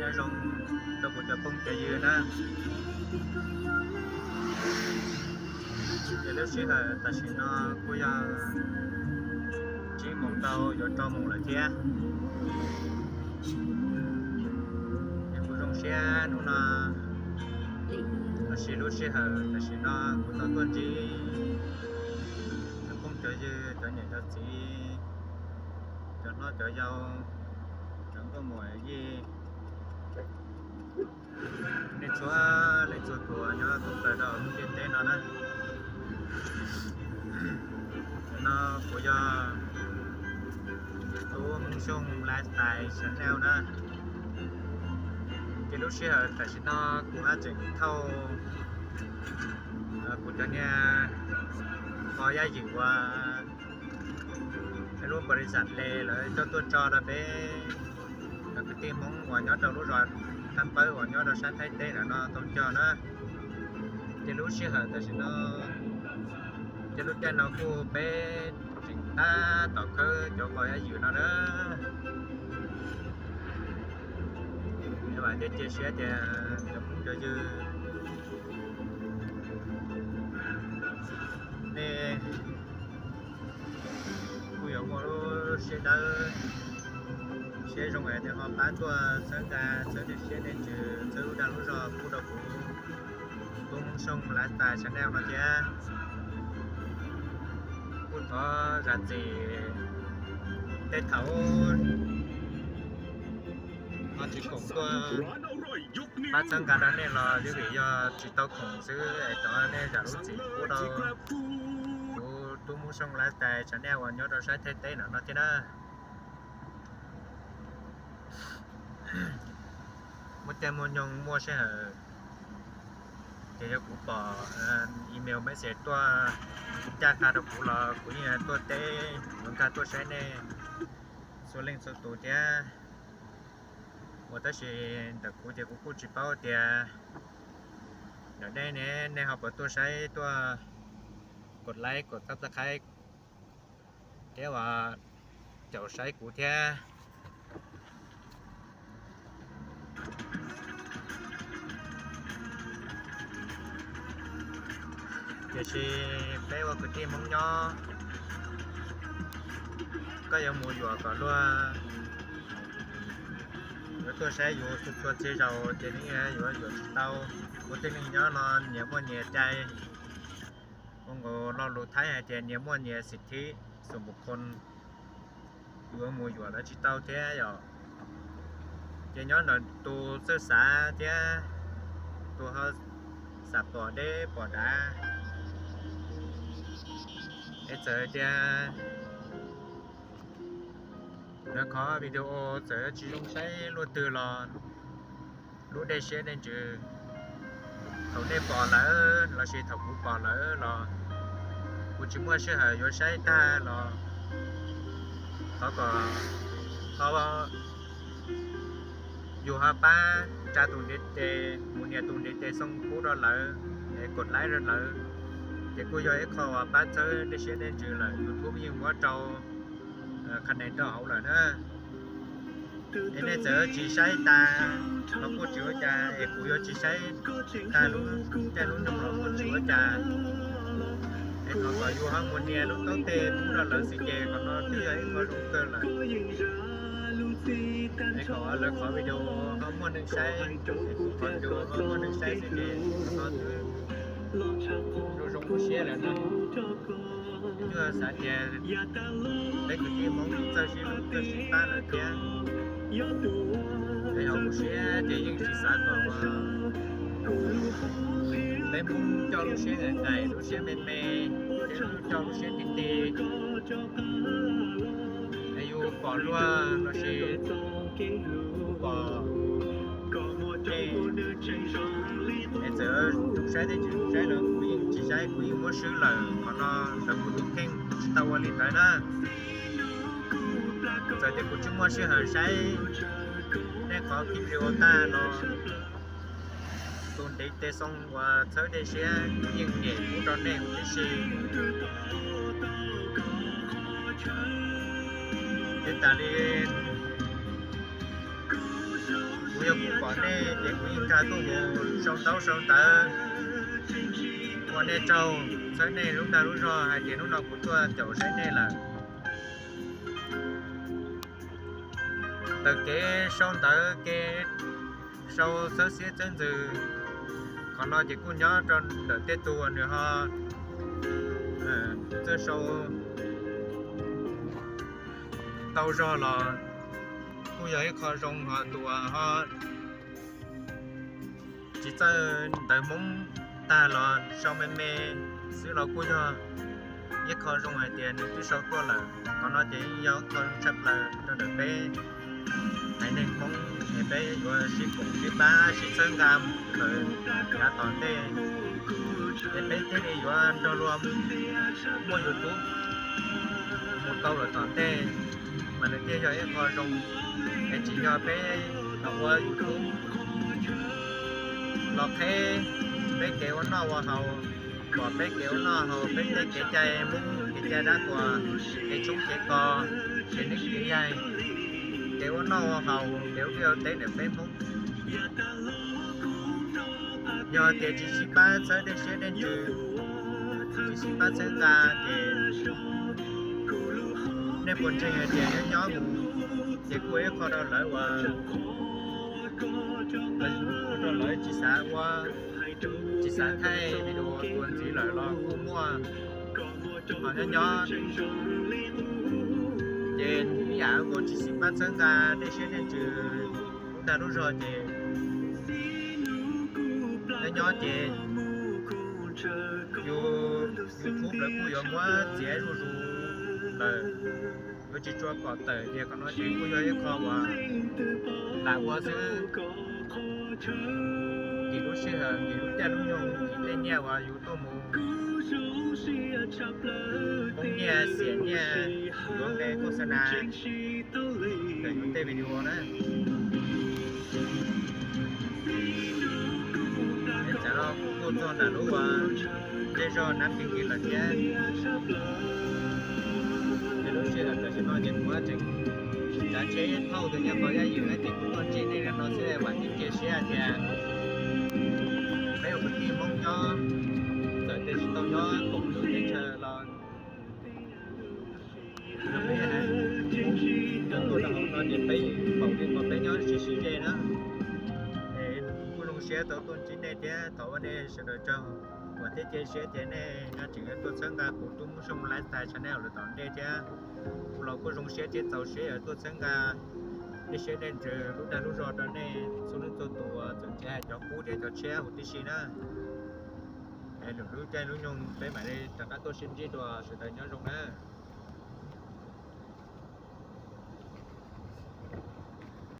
Nyob zoo rau kuv cov phooj cov ywg na. Ces lub sij hawm tam sim no kuj yog tsib moos ntau yuav rau moos lawm thiab. Es kuv zoo siab hnub no los sis lub sij hawm tam sim no kuv tau tuaj ntsib cov phooj cov ywg, cov niam cov txiv, cov hlob cov yau, cov nkauj muam yij, nej txhua leej txhua tus nyob thoob plaws rau lub ntiaj teb no na. Ntawm no kuv yog Tub Hmoob Xyooj Lifestyle Channel na. Ces lub sij hawm tam sim no kuv haj tseem thauj kuv cov niag qos yaj ywm uas lub npau li xam le lawv coj tuaj tso rau peb cov kwv tij Hmoob uas nyob rau lub zos Thab Pawb uas nyob rau sab Thaib teb ntawm no tau cog na. Ces lub sij hawm tam sim no, ces lub caij no kuj peb tseem tab tom khawb cov qos yaj ywm no na. Vam thiab cia siab tias cov phooj cov ywg nej kuj yuav muaj lub siab dawb siab zoo es ho pab tuaj txhawb nqa txhawb siab nej ntsws txhawb lub dag lub zog pub rau kuv Tub Hmoob Xyooj Lifestyle Channel no thiab. Kuj thov zam txim tej thaum ho tsis khoom tuaj pab txhawb nqa rau nej los vim yog tsis tau khoom xwb es thov nej zam lub txim pub rau kuv Tub Hmoob Xyooj Lifestyle Channel uas nyob rau sab Thaib teb ntawm no thiab na. Muaj caij muaj nyoog muaj sij hawm ces yog kuv pom email message tuaj ncaj qha rau kuv los kuv yeej tuaj teb yuav nkag tuaj saib nej txhua leej txhua tus thiab. Ua tab sis ntawm kuv ces kuv kuj tsis paub tias ntawm nej ne nej ho puas tuaj saib tuaj kom like kom subscribe thiab uas caum saib kuv thiab. Tiam sis peb ua kwv tij Hmoob nyob, koj yuav mus yuam kom luag yuav tuaj saib yus txhua txhua txhia zaus ces nws yuav yuam tsis tau. Ua tib neeg nyob no nyias muaj nyias cai, ua nkaus lo lus Thaib hais tias nyias muaj nyias xim thib xum mus khoo, yuav mus yuam lawv tsis tau thiab yom. Ces nyob ntawm tus txawj xav thiab tus ho xav pom deb pom dav, es txawm tias lawv qhov video txawm tsis zoo saib luaj twg los lub dej siab dej ntsws thaum nej pom lawm los sis thaum kuv pom lawm los kuv tsis muaj sij hawm yuav saib tag los thov kom ho yus ho pab tsa tus ntiv tes mus nias tus ntiv tes xoo pub rau lawv, es kom like rau lawv, ces kuj yog ib qho uas pab txhawb dej siab dej ntsws lawm. YouTube yeej muab rau qhab nees rau hauv lawm na. Es nej txawm tsis saib tas los kuj tsis ua cas, es kuv yuav tsis saib tag lub caij lub nyoog los kuj tsis ua cas. Es thov kom yus ho mus nias lub taub teg pub rau lawv xwb ces qhov no twb yog ib qho zoo kawg lawm. Es kom lawv qhov video ho muaj neeg saib, es kuv qhov video ho muaj neeg saib xwb ces qhov no twb zoo zoo siab lawm na. Kuv xav tias peb kwv tij Hmoob txawj sib hlub txawj sib pab lawm thiab. Peb ho kuv siab ces yeej tsis xav kom peb Hmoob coj lub siab nqaim nqaim, lub siab me me, thiab coj lub siab ti ti. Es yus pom luag los sis pom tej, es txawm saib thiab tsis saib los kuv yeej tsis saib, kuv yeej muab swb lawm. Qhov no ntawm kuv tus kheej kuv tsis tau ua li ntawd na. Txawm tias kuv tsis muaj sij hawm saib nej qhov clip video tag los tus ntiv tes xoo uas txhawb dej siab kuv yeej nyem pub rau nej huv tib si. Thiab tas li kuv Yog kuv pom nej ces kuv yeej nkag tuaj mus sau ntaub sau ntawv ua nej tsaug, txhawb nej lub dag lub zog hais tias hnub no kuv tuaj caum saib nej lawm. Tawm kev sau ntawv, kev sau txhawb xiab txhawb ntsws, qhov no ces kuj nyob rau ntawm tej tug uas nws ho txawj sau tau zog los kuj yog ib qho zoo, ho tus uas ho tsis txawj ntawv Hmoob tag los sau me me xwb los kuj yog ib qho zoo hais tias nws twb sau tuaj lawm. Qhov no ces yeej yog qho zoo tshaj plaws rau ntawm peb haiv neeg Hmoob es peb yuav sib koom sib pab sib txhawb nqa mus lawm yav tom ntej, es peb thiaj li yuav nrog luag muaj YouTube mus tau lawm tom ntej, mas nws thiaj yog ib qho zoo. Es tsis yog peb los ua YouTube los qheb peb kev ua noj ua haus, pom peb kev ua noj haus, peb tej kev cai Hmoob, kev cai dab tuas, kev tshoob kev kos, kev neeb kev yaig, kev ua noj ua haus, kev ua liaj ua teb ntawm peb Hmoob. Yog tias tsis sib pab txhawb dej siab dej ntsws, tsis sib pab txhawb nqa ces nej puas ntseeg hais tias nyob nyob mus ces kuj ib qho rau lawv uas, rau lawv tsis xav ua, tsis xav thaij video tuaj ntxiv lawm los kuj muaj. Ho nyob nyob ces ib yam nkaus tsis sib pab txhawb nqa dej siab dej ntsws, lub dag lub zog ces nyob nyob ces yus YouTube lawv kuj yuav muab txiav zuj zus lawm, yuav tsis tshua pom tawm. Ces qhov no ces kuj yog ib qho uas lam ua xwb, nkim lub sij hawm, nkim lub caij lub nyoog, nkim tej nyiaj uas yus tuaj mus poob nyiaj xiam nyiaj yuav nqe kos xa na ntawm yus tej video na. Tsam no kuj txog ntawm lub zej zog Nab Phi Kiv lawm thiab. Ces lub sij hawm tam sim no ces kuv tseem tsav tsheb thauj tus nyuag qos yaj ywm na, ces kuj tuaj ntsib nej li no xwb, vam thiab cia siab hais tias peb ua kwv tij Hmoob nyob txawm tias tsis tau nyob koom lub teb chaws los peb tuaj rau hauv no ces peb yeej paub tias peb nyob sib sib ze na. Es kuj zoo siab tau tuaj ntsib nej thiab thov ua nej sawv daws tsaug, vam thiab cia siab tias nej tseem yuav tuaj txhawb nqa kuv Tub Hmoob Xyooj Lifestyle Channel lawm tom ntej thiab. Kuv los kuj zoo siab thiab txaus siab yuav tuaj txhawb nqa dej siab dej ntsws, lub dag lub zog rau nej txhua leej txhua tus uas tseem nrhiav cov qub thiab cov tshiab huv tib si na. Es lwm lub caij lub nyoog peb mam li rov qab tuaj sib ntsib dua, sawv daws nyob zoo na.